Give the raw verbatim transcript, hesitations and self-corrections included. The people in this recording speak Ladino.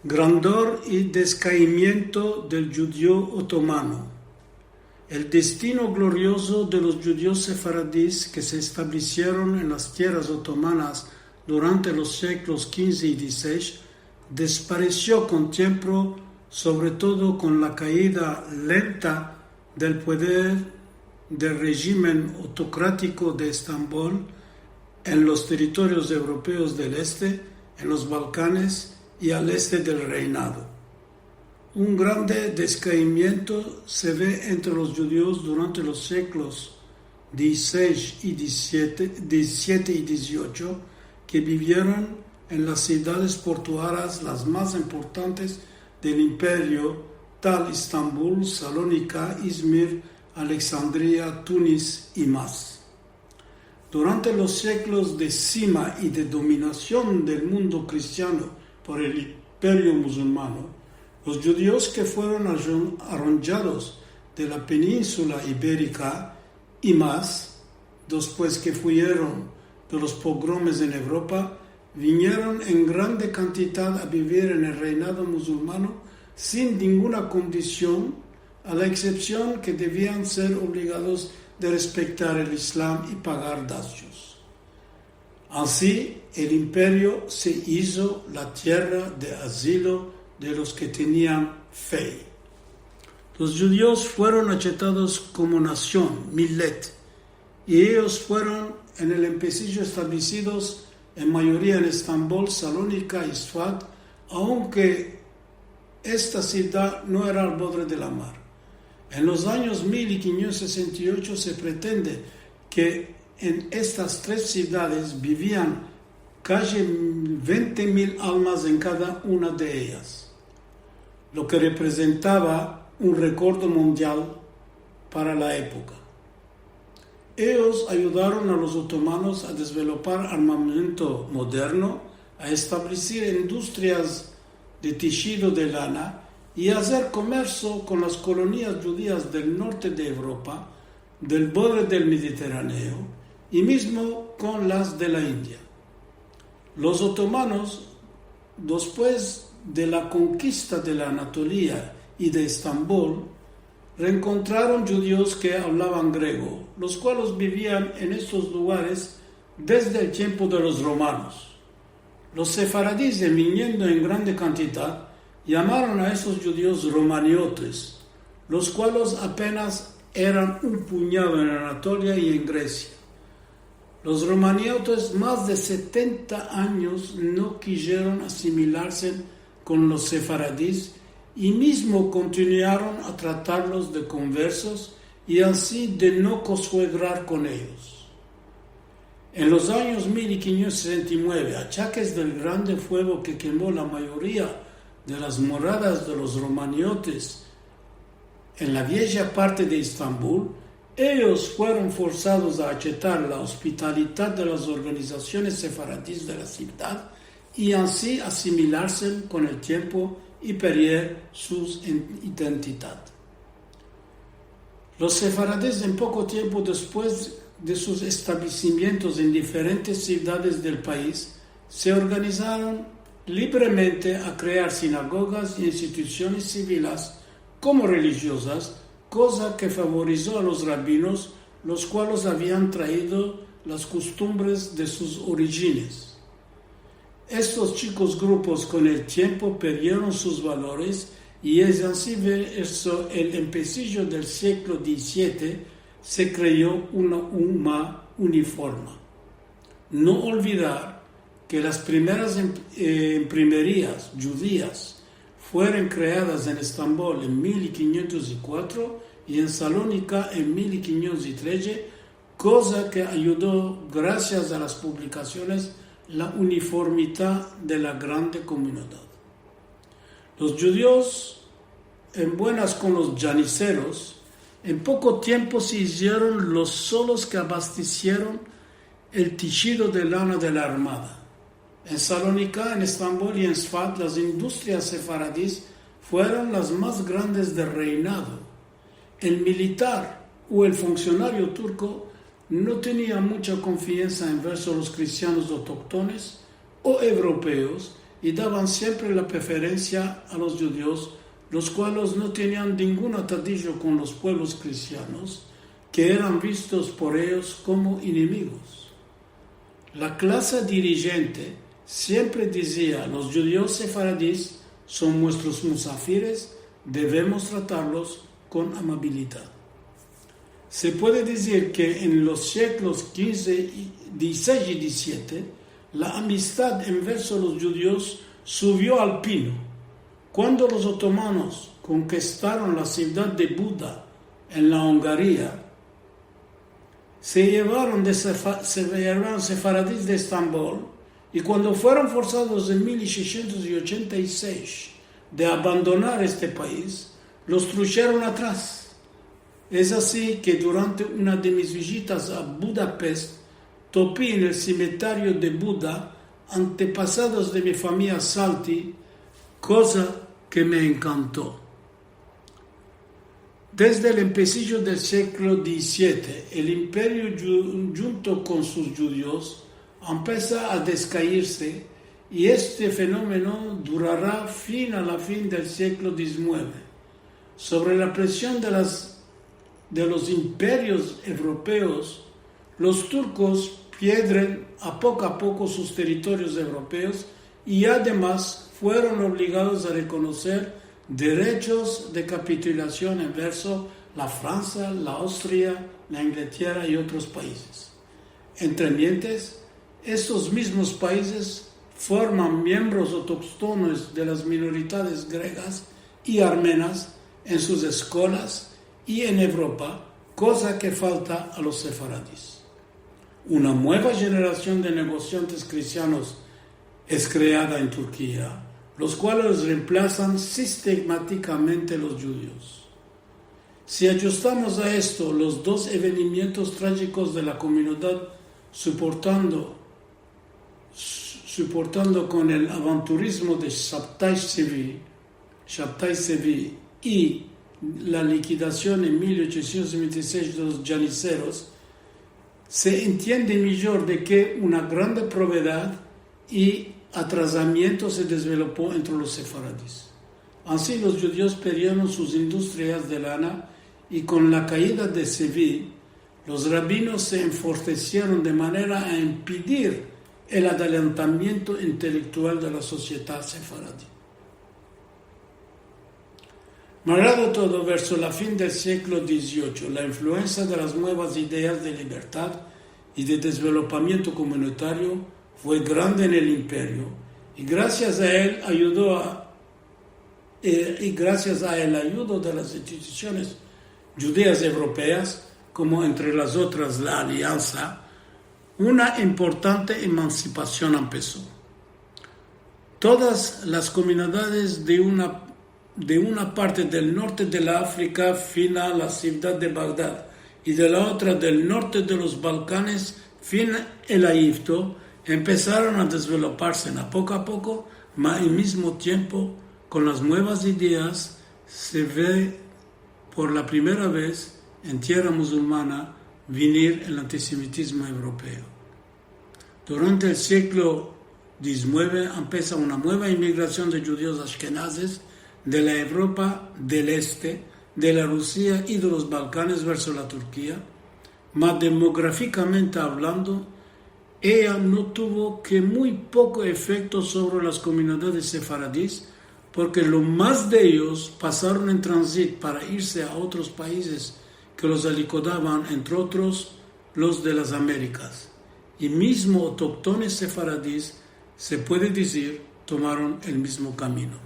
Grandor i deskaimiento del djudio otomano. El destino gloriozo de los djudios sefaradis ke se establesieron en las tierras otomanas durante los sieklos kinze i dizisesh desparesio kon tiempo, sovre todo kon la kaida lenta del poder del rejim otokratiko de Estambol en los territorios evropeos del este, en los Balkanes i al este del reinado. Un grande deskaimiento se ve entre los djudios durante los sieklos dizisesh i dizisiete, dizisiete i diziocho, ke bivieron en las sivdades portuaras las mas importantes del imperio, tal Estambol, Salonika, Izmir, Aleksandria, Tunis i mas. Durante los sieklos de sima i de dominasion del mundo kristiano por el imperio muzulmano, los djudios ke fueron arron-, arronjados de la peninsula iberika i mas, despues ke fuyeron de los pogromes en Evropa, vinieron en grande kantidad a bivir en el reinado muzulmano sin ninguna kondision, a la eksepsion ke devian ser ovligados de respektar el Islam i pagar dazios. Ansi, el imperio se izo la tierra de azilo de los ke tenian fe. Los djudios fueron achetados komo nasion, milet, i eyos fueron en el empesijo establesidos en mayoria en Estambol, Salonika i Sfat, aunke esta sivdad no era al bodre de la mar. En los anyos mil kinsientos sesenta i ocho se pretende ke en estas tres sivdades bivian kaji vente mil almas en kada una de eyas, lo ke reprezentava un rekordo mundial para la epoka. Eyos ayudaron a los otomanos a desvelopar armamento moderno, a establesir industrias de teshido de lana i a azer komersio kon las kolonias djudias del norte de Evropa, del bodre del Mediterraneo i mizmo kon las de la India. Los otomanos, despues de la konkista de la Anatolia i de Estambol, reenkontraron djudios ke avlavan grego, los kualos bivian en estos lugares desde el tiempo de los romanos. Los sefaradis, viniendo en grande kantidad, yamaron a esos djudios romaniotes, los kualos apenas eran un punyado en Anatolia i en Gresia. Los romaniotes mas de setenta anyos no kizieron asimilarse kon los sefaradis i mizmo kontinuaron a tratarlos de konversos i ansi de no konsuegrar kon eyos. En los anyos mil kinsientos sesenta i mueve, achakes del grande fuego ke kemo la mayoria de las moradas de los romaniotes en la vieja parte de Estambol, eyos fueron forsados a achetar la ospitalidad de las organizasiones sefaradis de la sivdad i ansi asimilarse kon el tiempo i perder sus en-, identidad. Los sefaradis, en poko tiempo despues de sus establesimientos en diferentes sivdades del pais, se organizaron libremente a krear sinagogas i institusiones sivilas komo relijiozas, koza ke favorizo a los rabinos, los kualos avian traido las kostumbres de sus orijines. Estos chikos grupos kon el tiempo perdieron sus valores i es ansi verso el empesijo del sieklo dizisiete se kreo una umma uniforma. No olvidar ke las primeras em-, eh, imprimerias djudias fueron kreadas en Estambol en mil kinsientos i kuatro i en Salonika en mil kinsientos i treze, koza ke ayudo, grasias a las publikasiones, la uniformidad de la grande komunidad. Los djudios, en buenas kon los yaniseros, en poko tiempo se izieron los solos ke abastesieron el teshido de lana de la armada. En Salonika, en Estambol i en Sfat, las industrias sefaradis fueron las mas grandes del reinado. El militar o el funksionario turko no tenia mucha konfiansa en verso los kristianos autoktones o evropeos i davan siempre la preferensia a los djudios, los kualos no tenian ningun atadijo kon los puevlos kristianos, ke eran vistos por eyos komo enemigos. La klasa dirijente siempre dizia: "Los djudios sefaradis son muestros musafires, devemos tratarlos kon amabilidad". Se puede dizir ke en los siglos kinze, i- dizisesh i dizisiete, la amistad enverso los djudios suvio al pino. Kuando los otomanos konkistaron la sivdad de Buda en la Ungaria, se yevaron de sefa- se yevaron sefaradis de Estambol, i kuando fueron forsados en mil seshsientos i ochenta i sesh de abandonar este pais, los trujeron atras. Es ansi ke durante una de mis vijitas a Budapest, topi en el simiterio de Buda antepasados de mi famiya Salti, koza ke me enkanto. Desde el empesijo del siglo dizisiete, el imperio dju- djunto kon sus djudios empesa a deskaerse, i este fenomeno durara fin a la fin del siglo dizinueve. Sovre la presion de las, de los imperios evropeos, los turkos piedren a poko a poko sus territorios evropeos i ademas fueron ovligados a rekonoser derechos de kapitulasion enverso la Fransia, la Austria, la Inglatera i otros paizes. Entremientes, estos mizmos paizes forman miembros autoktonos de las minoridades gregas i armenas en sus eskolas i en Evropa, koza ke falta a los sefaradis. Una mueva jenerasion de negosiantes kristianos es kreada en Turkia, los kualos reemplasan sistematikamente los djudios. Si adjustamos a esto los dos evenimientos trajikos de la komunidad, suportando, su- suportando kon el avanturizmo de Shabtai Sevi, Shabtai Sevi i la likidasion en mil ochosientos noventa i sesh de los yaniseros, se entiende mijor de ke una grande provedad i atrazamiento se dezvelopo entre los sefaradis. Ansi, los djudios perdieron sus industrias de lana i kon la kaida de Sevi, los rabinos se enfortesieron de manera a impedir el adelantamiento intelektual de la sosiedad sefaradi. Malgrado todo, verso la fin del siglo diziocho, la influensia de las muevas ideas de libertad i de dezvelopamiento komunitario fue grande en el imperio, i grasias a el ayudo a, eh, i grasias a el ayudo de las institusiones djudias evropeas, komo entre las otras la Aliansa, una importante emansipasion empeso. Todas las komunidades de una, de una parte del norte de la Afrika, fin a la sivdad de Bagdad, i de la otra del norte de los Balkanes, fin el Egipto, empesaron a dezveloparse a poko a poko, ma al mizmo tiempo, kon las muevas ideas, se ve por la primera vez en tierra musulmana vinir el antisemitismo evropeo. Durante el siglo diznueve empesa una mueva imigrasion de djudios ashkenazes de la Evropa del Este, de la Rusia i de los Balkanes verso la Turkia, ma demografikamente avlando, eya no tuvo ke muy poko efekto sovre las komunidades sefaradis, porke lo mas de eyos pasaron en transit para irse a otros paizes ke los alikodavan, entre otros los de las Amerikas. I mizmo autoktones sefaradis, se puede dizir, tomaron el mizmo kamino.